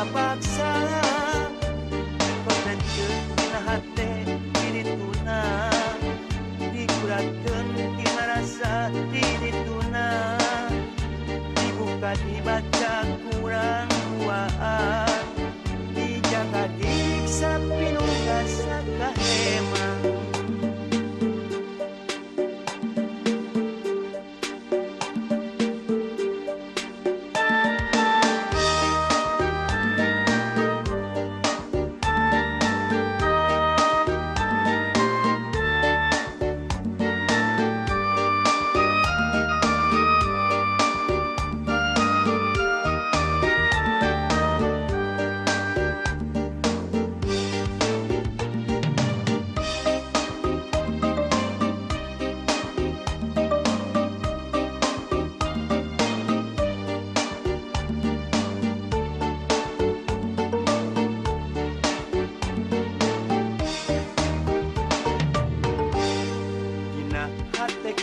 kapaksa. Dikotetkeun dina hate di dituna, dikuratkeun dina rasa di dituna, dibuka dibaca kurang duaan, dijaga diksa pinuh rasa kahemang.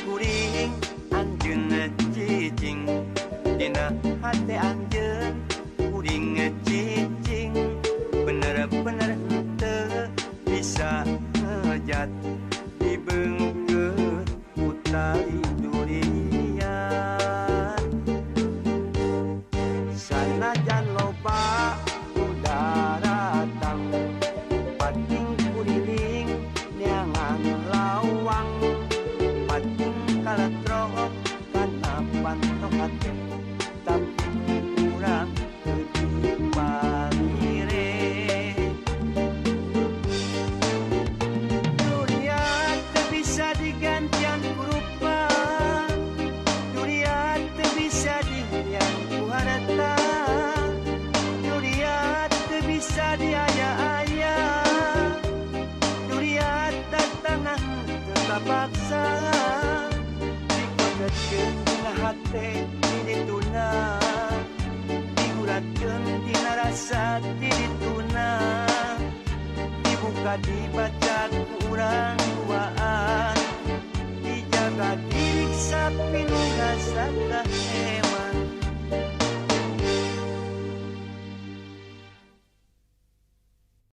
Kuring anjeun cicing, dina hate anjeun kuring cicing, bener-bener henteu bisa ngejat dibeungkeut ku tali durian. Sanajan loba udaratang, pating kuriling neangan lawang, pating kaletrok kana panto hate, tapi kurang teu dipamire. Dunia teu bisa digantian ku rupa, dunia teu bisa dihian ku harta, dunia teu bisa diaya-aya, dunia tatangan teu kapaksa. Dikotetkeun dina hate di dituna, diguratkeun dina rasa di dituna, dibuka dibaca kurang duaan, dijaga diriksa pinuh rasa kahemang.